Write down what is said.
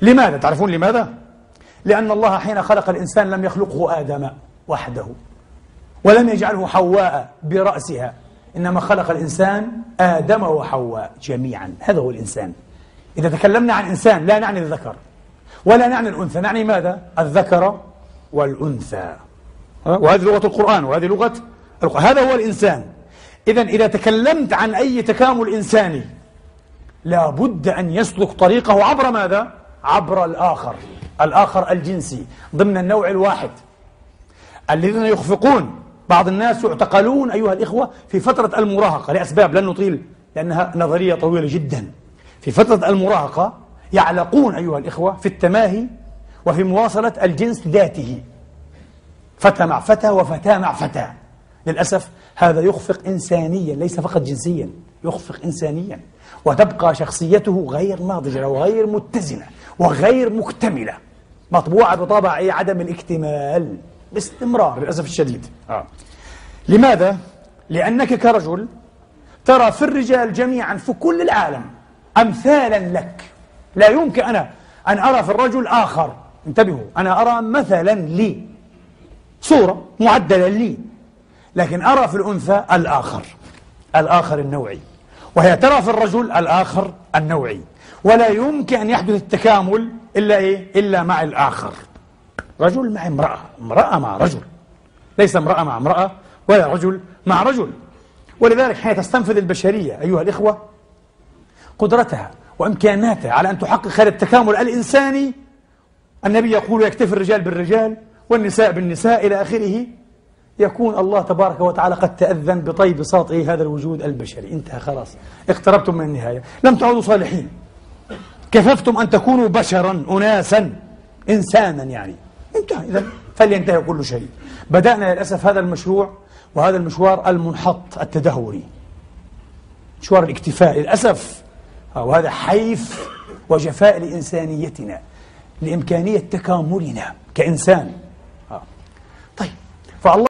لماذا؟ تعرفون لماذا؟ لأن الله حين خلق الإنسان لم يخلقه آدم وحده، ولم يجعله حواء برأسها، إنما خلق الإنسان آدم وحواء جميعا. هذا هو الإنسان. إذا تكلمنا عن إنسان لا نعني الذكر ولا نعني الأنثى، نعني ماذا؟ الذكر والأنثى. وهذه لغة القرآن، وهذه لغة القرآن. هذا هو الإنسان. إذن إذا تكلمت عن أي تكامل إنساني لا بد أن يسلك طريقه عبر ماذا؟ عبر الآخر، الآخر الجنسي ضمن النوع الواحد. الذين يخفقون، بعض الناس يعتقلون أيها الإخوة في فترة المراهقة لأسباب لن نطيل لأنها نظرية طويلة جدا. في فترة المراهقة يعلقون أيها الإخوة في التماهي وفي مواصلة الجنس ذاته، فتى مع فتى وفتاة مع فتاة. للأسف هذا يخفق إنسانيا، ليس فقط جنسيا، يخفق إنسانيا، وتبقى شخصيته غير ناضجة وغير متزنة وغير مكتملة، مطبوعة بطابع عدم الاكتمال باستمرار للأسف الشديد. لماذا؟ لأنك كرجل ترى في الرجال جميعا في كل العالم أمثالا لك. لا يمكن أنا أن أرى في الرجل آخر، انتبهوا، أنا أرى مثلا لي، صورة معدلة لي، لكن أرى في الأنثى الآخر، الآخر النوعي، وهي ترى في الرجل الآخر النوعي. ولا يمكن أن يحدث التكامل إلا إيه؟ إلا مع الآخر. رجل مع امرأة، امرأة مع رجل، ليس امرأة مع امرأة ولا رجل مع رجل. ولذلك حين تستنفذ البشرية أيها الإخوة قدرتها وإمكاناتها على أن تحقق هذا التكامل الإنساني، النبي يقول يكتفي الرجال بالرجال والنساء بالنساء إلى آخره، يكون الله تبارك وتعالى قد تأذن بطي بساطه هذا الوجود البشري. انتهى، خلاص، اقتربتم من النهاية، لم تعودوا صالحين، كففتم أن تكونوا بشرا أناسا إنسانا يعني، انتهى. إذن فلينتهي كل شيء. بدأنا للأسف هذا المشروع وهذا المشوار المنحط التدهوري، مشوار الاكتفاء للأسف، وهذا حيف وجفاء لإنسانيتنا، لإمكانية تكاملنا كإنسان. طيب، فالله